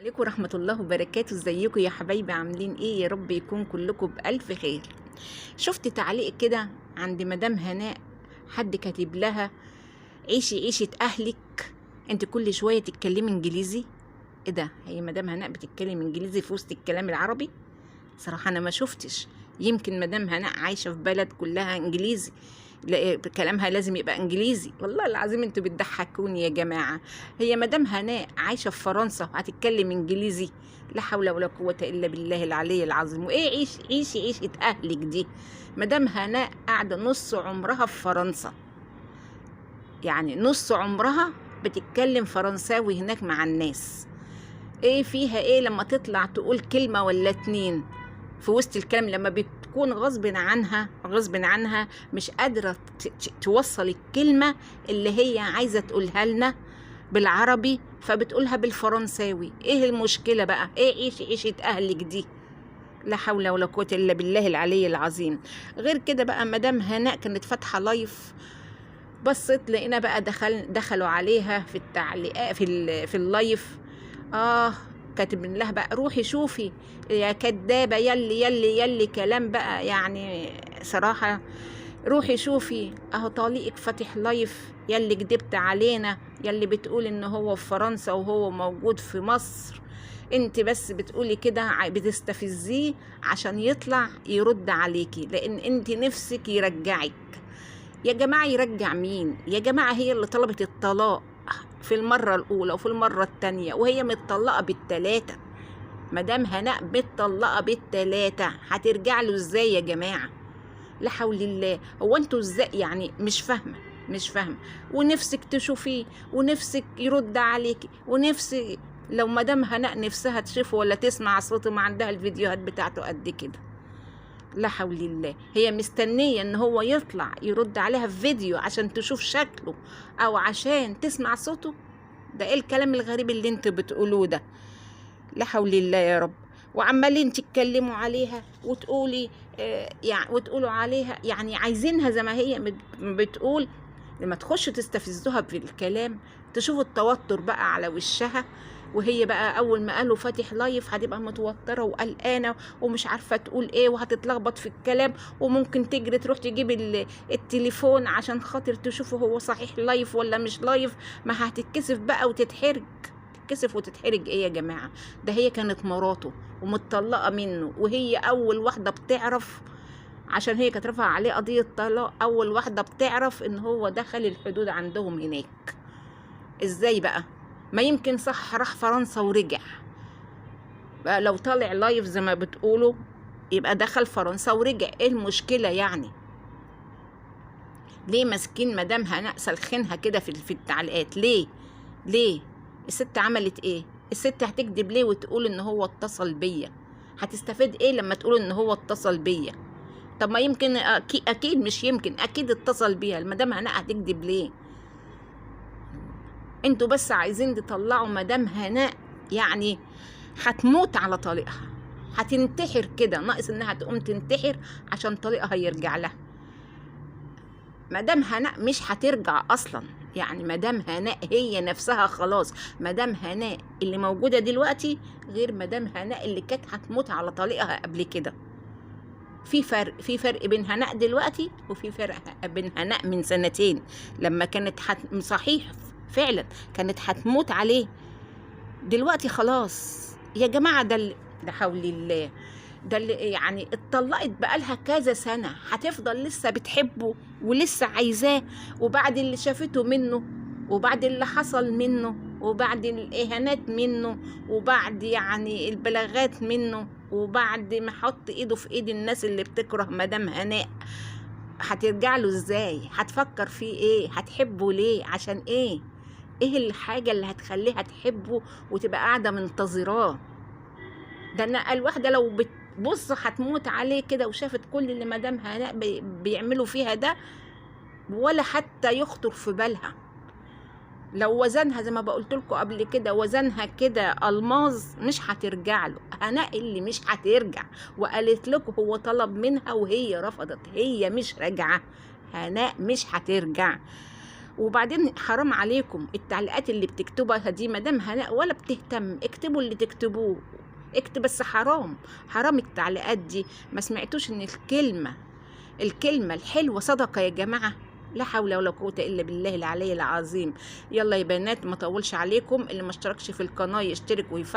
عليكم ورحمة الله وبركاته. ازيكم يا حبايبي؟ عاملين ايه؟ يا رب يكون كلكم بألف خير. شفت تعليق كده عند مدام هناء، حد كاتب لها عيشي عيشة اهلك، انت كل شوية تتكلمي انجليزي. ايه ده؟ هي مدام هناء بتتكلم انجليزي في وسط الكلام العربي؟ صراحة انا ما شفتش. يمكن مدام هناء عايشة في بلد كلها انجليزي، لا كلامها لازم يبقى انجليزي. والله العظيم انتوا بتضحكوني يا جماعة. هي مدام هناء عايشة في فرنسا وهتتكلم انجليزي؟ لا حول ولا قوة الا بالله العلي العظيم. وايه عيش عيشي عيشة اهلك دي؟ مدام هناء قاعدة نص عمرها في فرنسا، يعني نص عمرها بتتكلم فرنساوي هناك مع الناس. ايه فيها ايه لما تطلع تقول كلمة ولا اتنين في وسط الكلام، لما بتكون غصب عنها، غصب عنها مش قادرة توصل الكلمة اللي هي عايزة تقولها لنا بالعربي، فبتقولها بالفرنساوي. ايه المشكلة بقى؟ ايه عيش عيشة اهلك دي؟ لا حول ولا قوة الا بالله العلي العظيم. غير كده بقى مدام هناء كانت فاتحة live، بصت لقينا بقى دخلوا عليها في التعليقات في ال live. كاتب لها بقى روحي شوفي يا كدابة، يلي يلي يلي كلام بقى يعني صراحة. روحي شوفي اهو طليقك فاتح live، يلي كدبت علينا، يلي بتقول ان هو في فرنسا وهو موجود في مصر. انت بس بتقولي كده بتستفزيه عشان يطلع يرد عليكي، لان انت نفسك يرجعك. يا جماعة يرجع مين يا جماعة؟ هي اللي طلبت الطلاق في المرة الأولى وفي المرة التانية، وهي متطلقة بالتلاتة. مدام هناء متطلقة بالتلاتة، هترجع له ازاي يا جماعة؟ لا حول الله. هو انتوا ازاي يعني؟ مش فاهمة، مش فاهمة. ونفسك تشوفيه، ونفسك يرد عليكي، ونفسك لو مدام هناء نفسها تشوفه ولا تسمع صوته، ما عندها الفيديوهات بتاعته قد كده. لا حول الله. هي مستنية ان هو يطلع يرد عليها في فيديو عشان تشوف شكله او عشان تسمع صوته؟ ده ايه الكلام الغريب اللي انتوا بتقولوه ده؟ لا حول الله يا رب. وعمالين تتكلموا عليها وتقولي يعني وتقولوا عليها يعني عايزينها زي ما هي بتقول. لما تخشوا تستفزوها بالكلام تشوفوا التوتر بقى على وشها، وهي بقى اول ما قالوا فاتح لايف هتبقى متوترة وقلقانه ومش عارفه تقول ايه، وهتتلخبط في الكلام، وممكن تجري تروح تجيب التليفون عشان خاطر تشوفه هو صحيح live ولا مش live. ما هتتكسف بقى وتتحرج. تتكسف وتتحرج ايه يا جماعة؟ ده هي كانت مراته ومتطلقه منه، وهي اول واحدة بتعرف، عشان هي كانت رافعه عليه قضية طلاق، اول واحدة بتعرف ان هو دخل الحدود عندهم هناك. ازاي بقى؟ ما يمكن صح راح فرنسا ورجع بقى، لو طالع live زي ما بتقولوا يبقى دخل فرنسا ورجع. ايه المشكلة يعني؟ ليه ماسكين مدام هناء سلخينها كده في التعليقات؟ ليه؟ ليه؟ الست عملت ايه؟ الست هتكذب ليه وتقول ان هو اتصل بيا؟ هتستفيد ايه لما تقول ان هو اتصل بيا؟ طب ما يمكن اكيد مش يمكن، اكيد اتصل بيها. المدام هناء هتكذب ليه؟ انتوا بس عايزين تطلعوا مدام هناء يعني هتموت على طليقها، هتنتحر كده، ناقص انها تقوم تنتحر عشان طليقها يرجع لها. مدام هناء مش هترجع اصلا، يعني مدام هناء هي نفسها خلاص. مدام هناء اللي موجودة دلوقتي غير مدام هناء اللي كانت هتموت على طليقها قبل كده. في فرق، في فرق بين هناء دلوقتي وفي فرق بين هناء من سنتين لما كانت صحيح فعلا كانت هتموت عليه. دلوقتي خلاص يا جماعة، ده لا حول الله، ده اللي يعني اتطلقت بقالها كذا سنة، هتفضل لسه بتحبه ولسه عايزاه، وبعد اللي شافته منه وبعد اللي حصل منه وبعد الإهانات منه وبعد يعني البلاغات منه وبعد ما حط إيده في إيد الناس اللي بتكره مدام هناء، هترجع له إزاي؟ هتفكر فيه إيه؟ هتحبه ليه؟ عشان إيه؟ إيه الحاجة اللي هتخليها تحبه وتبقى قاعدة منتظراه؟ ده أنا الواحدة لو بتبص هتموت عليه كده وشافت كل اللي مدام هناء بيعملوا فيها ده، ولا حتى يخطر في بالها. لو وزنها زي ما بقولت لكم قبل كده، وزنها كده الماظ، مش هترجع له. هناء اللي مش هترجع، وقالت لكم هو طلب منها وهي رفضت، هي مش راجعه. هناء مش هترجع. وبعدين حرام عليكم التعليقات اللي بتكتبها دي، مدام هناء ولا بتهتم، اكتبوا اللي تكتبوه، اكتب بس حرام، حرام التعليقات دي. ما سمعتوش ان الكلمة الحلوة صدقة يا جماعة؟ لا حول ولا قوة إلا بالله العلي العظيم. يلا يا بنات ما طولش عليكم، اللي ما اشتركش في القناة يشترك ويفعل